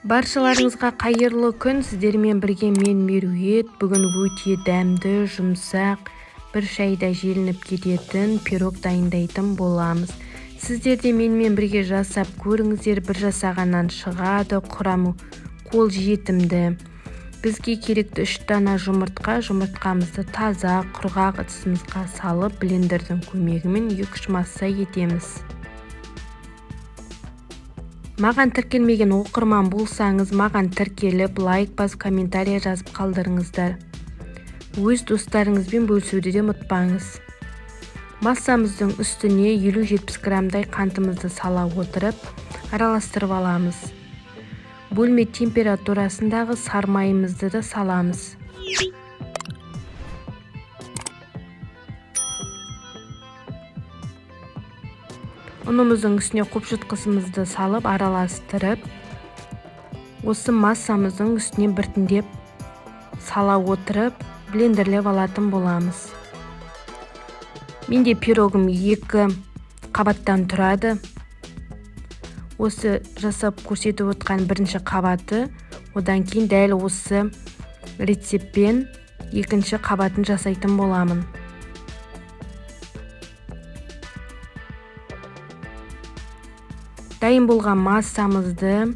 Баршаларыңызға қайырлы күн, сіздермен бірге мен Меруерт. Бүгін өте дәмді, жұмсақ, бір шайда желініп кететін пирог дайындайтын боламыз. Сіздер де менімен бірге жасап көріңіздер, бір жасағаннан шығады, құрамы қол жетімді. Бізге керекті 3 дана жұмыртқа, жұмыртқамызды таза, құрғақ ыдысымызға салып, блендердің көмегімен 2-3 масса етеміз. Маған тіркелмеген оқырман болсаңыз, маған тіркеліп, лайк басып, комментария жазып қалдырыңыздар. Өз достарыңызбен бөлісуді де ұмытпаңыз. Массамыздың үстіне 50-70 граммдай қантымызды сала отырып, араластырып аламыз. Бөлме температурасындағы сармайымызды да саламыз. Ұнымыздың үстіне қопшытқысымызды салып, араластырып, осы массамыздың үстіне біртіндеп сала отырып, блендерлеп алатын боламыз. Менде пирогым 2 қабаттан тұрады. Осы жасап көрсетіп отқан бірінші қабаты, одан кейін дәл осы рецептпен екінші қабатын жасайтын боламын. Дайын болған массамызды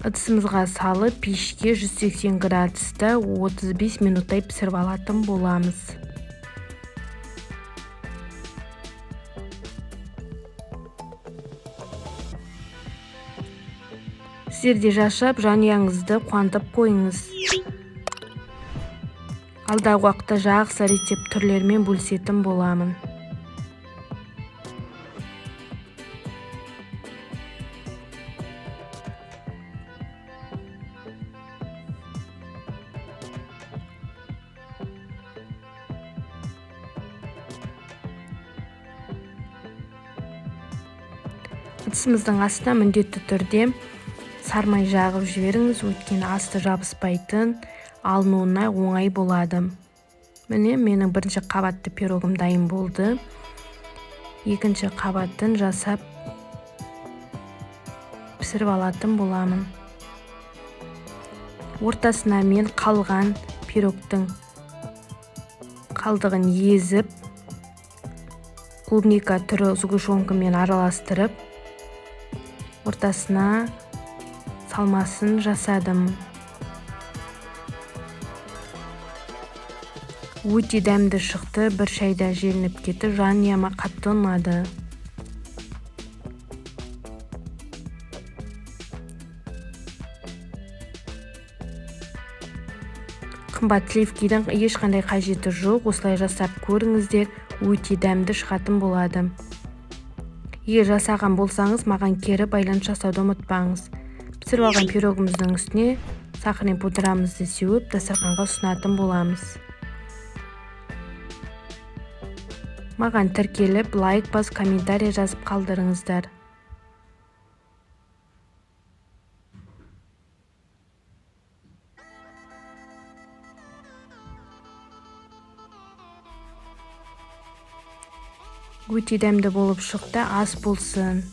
ыдысымызға салып, пешке 180 градуста 35 минуттай пісіріп алатын боламыз. Сіздер де жасап, жанұяңызды қуантып қойыңыз. Алдағы уақытта жақсы рецепт түрлерімен бөлісетін боламын. Ыдысымыздың астына міндетті түрде сармай жағып жіберіңіз, өйткені асты жабыспайтын, алынуына оңай болады. Міне, менің бірінші қабатты пирогым дайын болды. Екінші қабатын жасап пісіріп алатын боламын. Ортасына мен қалған пирогтың қалдығын езіп, клубника түрі сгущенкамен араластырып, ортасына салмасын жасадым. Өте дәмді шықты, бір шайда желініп кетті, жанұяма қатты ұнады. Қымбат сливкидің ешқандай қажеті жоқ, осылай жасап көріңіздер, өте дәмді шығатын болады. Егер жасаған болсаңыз, маған кері байланыс жасауды ұмытпаңыз. Пісіріп алған пирогымыздың үстіне сахарный пудрамызды сеуіп, дастарханға ұсынатын боламыз. Маған тіркеліп, лайк басып, комментарий жазып қалдырыңыздар. Өте дәмді болып шықты, ас болсын.